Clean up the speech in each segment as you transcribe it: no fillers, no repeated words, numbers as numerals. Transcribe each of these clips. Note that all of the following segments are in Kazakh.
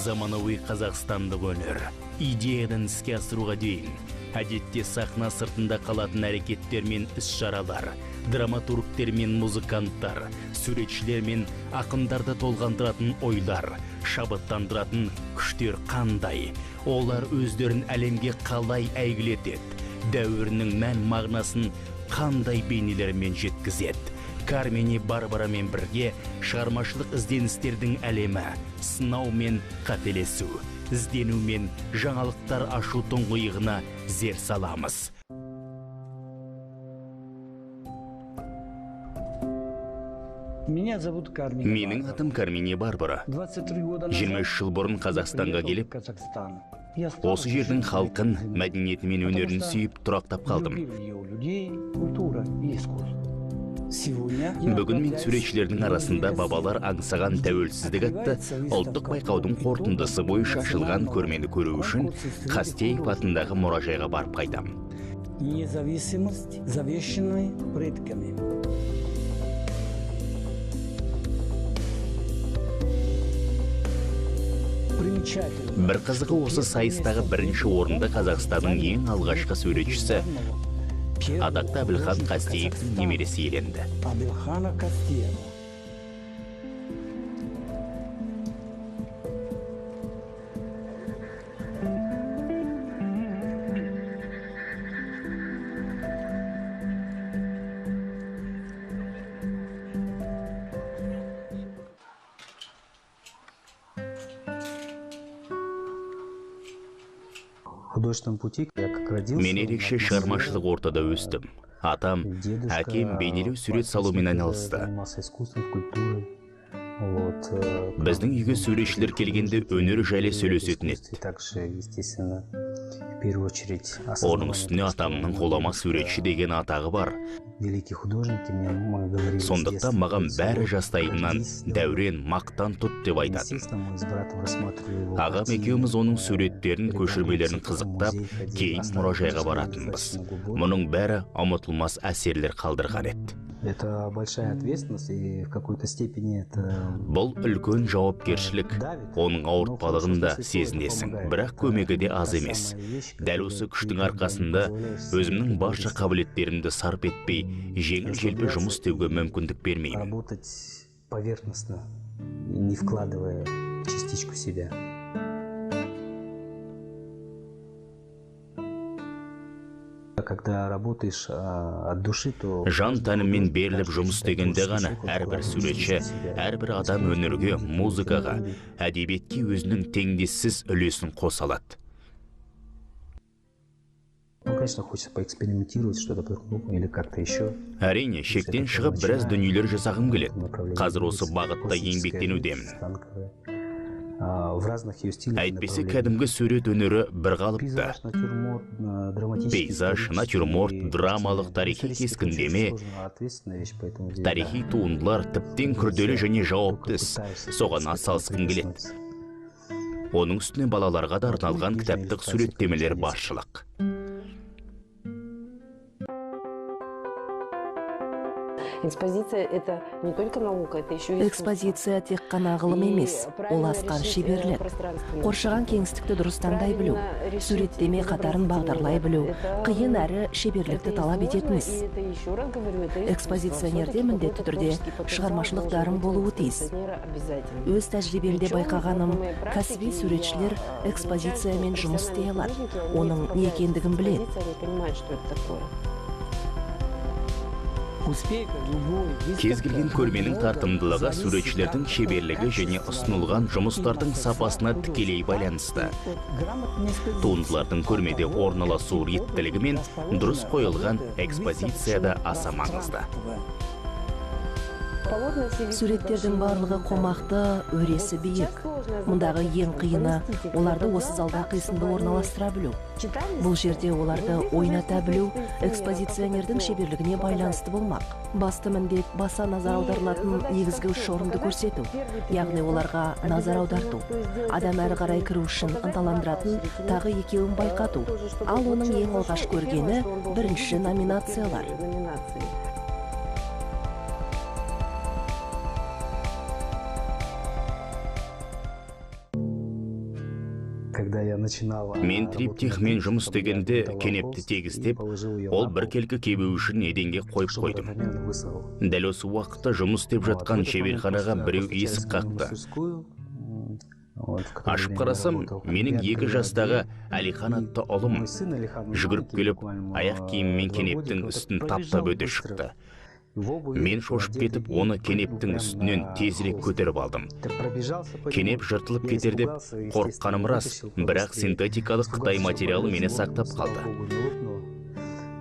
Заманауи қазақстандық өнер идеядан іске асыруға дейін әдетте сахна сыртында қалатын әрекеттер мен іс-шаралар, драматургтер мен музыканттар, суретшілер мен ақындарды толғандыратын ойлар, шабыттандыратын күштер қандай? Олар өздерін әлемге қалай әйгілетеді? Дәуірінің мән мағынасын қандай бейнелермен жеткізеді? Кармини Барбарамен бірге шығармашылық ізденістердің әлемі, сынау мен қателесу, іздену мен жаңалықтар ашу тұңғиығына зер саламыз. Меня зовут Кармини. Менің атым Кармини Барбара. 23 жыл бұрын Қазақстанға келіп, осы жердің халқын, мәдениеті мен өнерін сүйіп тұрақтап қалдым. Бүгін мен суретшілердің арасында бабалар аңсаған тәуелсіздік атты ұлттық байқаудың қорытындысы бойынша ашылған көрмені көру үшін Қастеев атындағы мұражайға барып қайтам. Независимость, завещанная предками. Бір қызығы, осы сайыстағы бірінші орынды Қазақстанның ең алғашқы суретшісі атақты Әбілхан Қастеевтің немересі иеленді. Абилхана Кастеева. Художественном пути я как родился. Мен ерекше шығармашылық ортада өстім. Атам, әкем бейнелеу, сурет салумен айналысты. Занимался искусством, культурой. Вот. Біздің үйге суретшілер келгенде өнер жайлы сөйлесетін еді. Также, естественно, в первую очередь Оның үстіне атамның ғұлама суретші деген атағы бар. Великие художники мне мы говорили с Сондықтан детства, маған бәрі жастайымнан гордись, «Дәурен, мақтан тұт» деп айтатын. Естественно, мы с братом рассматривали его Ағам картины, екеуміз оның суреттерін, регулярно көшірмелерін в қызықтап, музей ходили, кейін оставили мұражайға достаточно баратынбыз. глубокий. Мұның бәрі ұмытылмас әсерлер қалдырған еді. Это большая ответственность, и в какой-то степени это Бұл үлкен жауапкершілік. давит. Оның ауыртпалығын да сезінесің, бірақ көмегі де аз Та емес. самая вещь, Дәл которая осы ты күштің никогда не арқасында позволяешь себе өзімнің барша эгоистом қабілеттерімді сарп етпей, жеңіл-желпі жұмыс істеуге мүмкіндік бермеймін. работать поверхностно, не вкладывая частичку себя. Когда работаешь от души, то Жан тәніммен беріліп жұмыс істегенде ғана әрбір суретші, әрбір адам өнерге, музыкаға, әдебиетке өзінің теңдессіз үлесін қоса алады. Ну, конечно, хочется поэкспериментировать что-то по-другому или как-то еще. Әрине, шектен шығып біраз дүниелер жасағым келеді. Қазір осы бағытта еңбектенудемін. В разных ее стилях и Әйтпесе направлениях. кәдімгі сурет өнері бір қалыпты. Пейзаж, натюрморт, драматический, Пейзаж, натюрморт, исторический драмалық, картины. тарихи Исторический это очень кескіндеме, сложная, ответственная вещь, поэтому здесь, тарихи да, туындылар тіптен күрделі және жауапты только іс. пытаешься Соған с этим атсалысқым келеді. соприкоснуться. Оның үстіне балаларға да арналған кітаптық суреттемелер баршылық. Экспозиция – это не только наука, это еще и искусство. Экспозиция тек қана ғылым емес, ол асқан шеберлік. Қоршаған кеңістікті дұрыс таңдай білу, суреттеме қатарын бағдарлай білу, қиын әрі шеберлікті талап ететін іс. Экспозиционерде міндетті түрде шығармашылық дарын болуы тиіс. Өз тәжірибемде байқағаным, кәсіби суретшілер экспозициямен жұмыс істей алады, оның не екендігін біледі. Понимают, что это такое. Успеха любой Кез келген выставка көрменің много тартымдылығы зависит суретшілердің от шеберлігі және качества ұсынылған жұмыстардың и сапасына художества, тікелей байланысты. от грамотной экспозиции. Туындылардың көрмеде От того, орналасу каким реттілігі мен образом дұрыс қойылған расположена экспозиция да аса маңызды. пространство. Суреттердің барлығы қомақты, өресі биік. Мұндағы ең қиыны – оларды осы залда қисынды орналастыра білу. Бұл жерде оларды ойната білу экспозиционердің шеберлігіне байланысты болмақ. Басты міндет – баса назар аударылатын негізгі үш орынды көрсету, яғни оларға назар аударту. Адам әрі қарай кіру үшін ынталандыратын тағы екеуін байқату. Ал оның ең алғаш көргені – бірінші номинациялар. Мен триптихмен жұмыс істегенде кенепті тегістеп, ол біркелкі кебу үшін еденге қойып қойдым. Дәл осы уақытта жұмыс істеп жатқан шеберханаға біреу есік қақты. Ашып қарасам, менің 2 жастағы Әлихан атты ұлым жүгіріп келіп, аяқ киімімен кенептің үстін таптап өте шықты. Мен шошып кетіп, оны кенептің үстінен тезірек көтеріп алдым. Кенеп жыртылып кетер деп қорыққаным рас, бірақ синтетикалық қытай материалы мені сақтап қалды.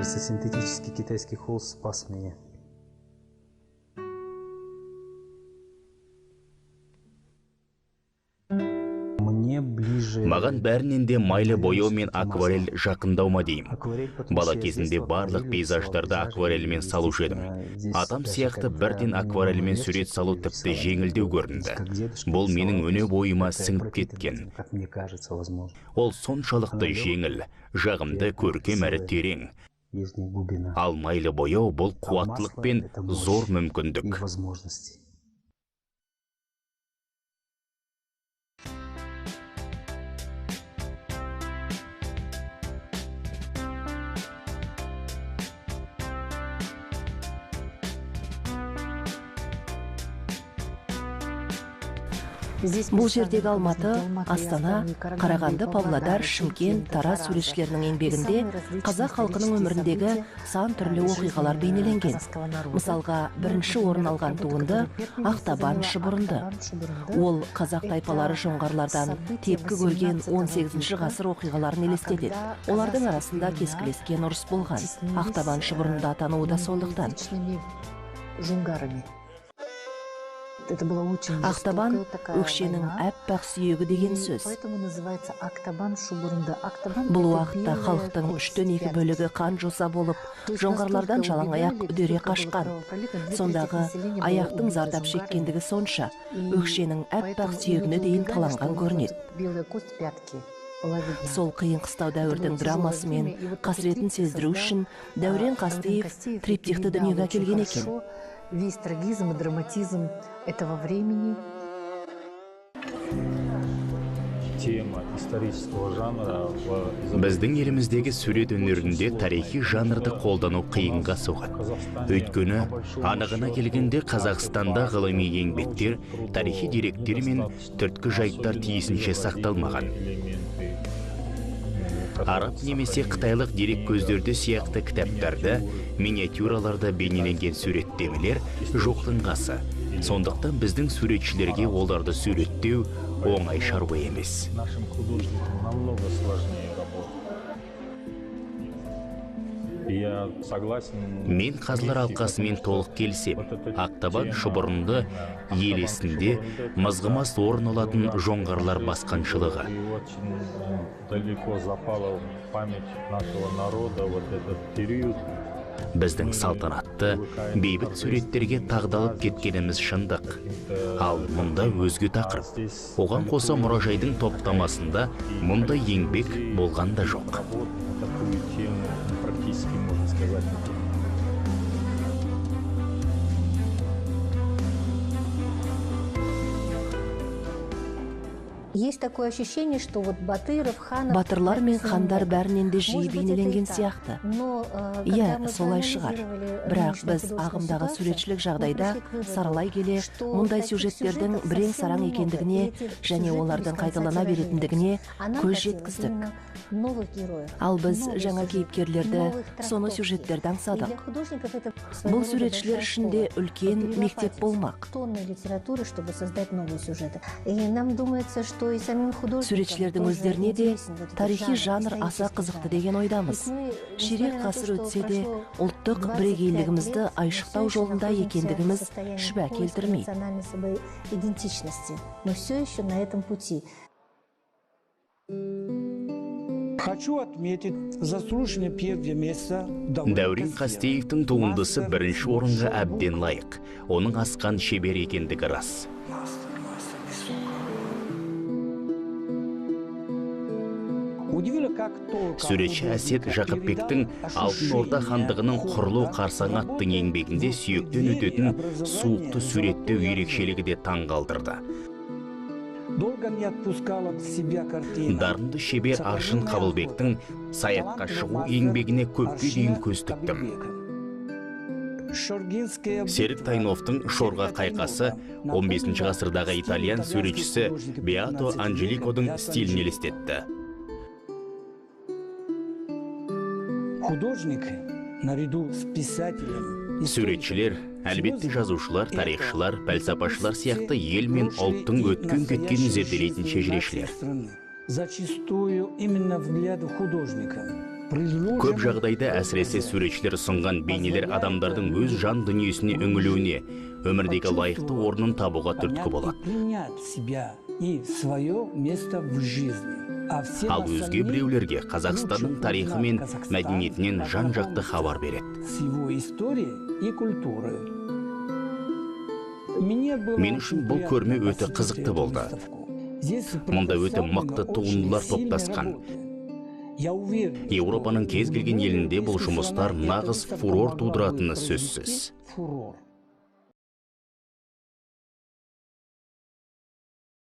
Синтетический китайский холст спас меня. Маған бәрінен де майлы бояу мен акварель жақындау ма деймін. Бала кезімде барлық пейзаждарды акварельмен салушы едім. Атам сияқты бірден акварельмен сурет салу тіпті жеңілдеу көрінді. Бұл менің өне бойыма сіңіп кеткен. Ол соншалықты жеңіл, жағымды, көркем әрі терең. Ал майлы бояу бұл қуаттылық пен зор мүмкіндік. Бұл жердегі Алматы, Астана, Қарағанды, Павлодар, Шымкент, Тараз суретшілерінің еңбегінде қазақ халқының өміріндегі сан түрлі оқиғалар бейнеленген. Мысалға, бірінші орын алған туынды Ақтабан шұбырынды. Ол қазақ тайпалары жоңғарлардан тепкі көрген 18 ғасыр оқиғаларын елестетеді. Олардың арасында кескілескен ұрыс болған. Ақтабан шұбырынды атануы да сондықтан. Ақтабан өкшенің әппақ сүйегі деген сөз. Бұл уақытта халықтың 2/3 бөлігі қан жоса болып, жоңғарлардан жалаң аяқ үдере қашқан. Сондағы аяқтың зардап шеккендігі сонша, өкшенің әппақ сүйегіне дейін таланған көрінеді. Сол қиын қыстау дәуірдің драмасы мен қасіретін сездіру үшін Дәурен Қастеев триптихті дүниеге әкелген екен. Весь трагизм и драматизм этого времени. Тема исторического жанра в Біздің еліміздегі сурет өнерінде тарихи жанрды қолдану қиынға соғады. Өйткені, анығына келгенде Қазақстанда ғылыми еңбектер, тарихи деректер мен түрткі жайттар тиісінше сақталмаған. Араб немесе қытайлық дереккөздерде сияқты кітаптарда, миниатюраларда бейнеленген суреттемелер жоқтың қасы. Сондықтан біздің суретшілерге оларды суреттеу оңай шаруа емес. Нашим художникам намного сложнее работать. Я согласен. Мен қазылар алқасымен толық келісемін. Ақтабан шұбырынды ел есінде мызғымас орын алатын жоңғарлар басқыншылығы. И очень далеко запала в память нашего народа вот этот период. Біздің салтанатты бейбіт суреттерге тағдалып кеткеніміз шындық. Ал мұнда өзге тақырып. Оған қоса мұражайдың топтамасында мұндай еңбек болған да жоқ. Работ на такую тему практически, можно сказать, нет. Есть такое ощущение, что вот Батыров, Ханов... Батырлар мен хандар бәрінен де жиі бейнеленген сияқты. Иә, солай шығар. Бірақ біз ағымдағы суретшілік жағдайда саралай келе, мұндай сюжеттердің бірең-сараң екендігіне және олардың қайталана беретіндігіне көз жеткіздік. Ал біз жаңа кейіпкерлерді, соны сюжеттерді аңсадық. Бұл суретшілер үшін де үлкен мектеп болмақ. Суретшілердің өздеріне де тарихи жанр аса қызықты деген ойдамыз. Ширек ғасыр өтсе де, ұлттық бірегейлігімізді айшықтау жолында екендігіміз шүбә келтірмейді. Мы все еще на этом пути. Хочу отметить заслуженное первое место Дәурен Қастеевтің туындысы бірінші орынға әбден лайық. Оның асқан шебер екендігі рас. Суретші Әсет Жақыпбектің Алтын Орда хандығының құрылу қарсаңы атты еңбегінде сүйектен өтетін суықты суреттеу ерекшелігі де таң қалдырды. Долго не отпускала себя картина. Дарынды шебер Аршын Қабылбектің «Саятқа шығу» еңбегіне көпке дейін көз тіктім. Серік Тайновтың «Шорға қайқасы» 15 ғасырдағы итальян суретшісі Беато Анджеликоның стилін елестетті. Художник наряду с писателем. Суретшілер, әлбетте, жазушылар, тарихшылар, пәлсапашылар сияқты ел мен ұлттың өткен кеткенін зерделейтін шежірешілер. Зачастую именно взгляды художника. Көп жағдайда, әсіресе суретшілер ұсынған бейнелер адамдардың өз жан дүниесіне үңілуіне, өмірдегі лайықты орнын табуға түрткі болады. Принять себя и свое место в жизни. Ал өзге біреулерге Қазақстанның тарихы мен мәдениетінен жан-жақты хабар береді. С его историей и культурой. Мен үшін бұл көрме өте қызықты болды. Мұнда өте мықты туындылар топтасқан. Еуропаның кез келген елінде бұл жұмыстар нағыз фурор тудыратыны сөзсіз.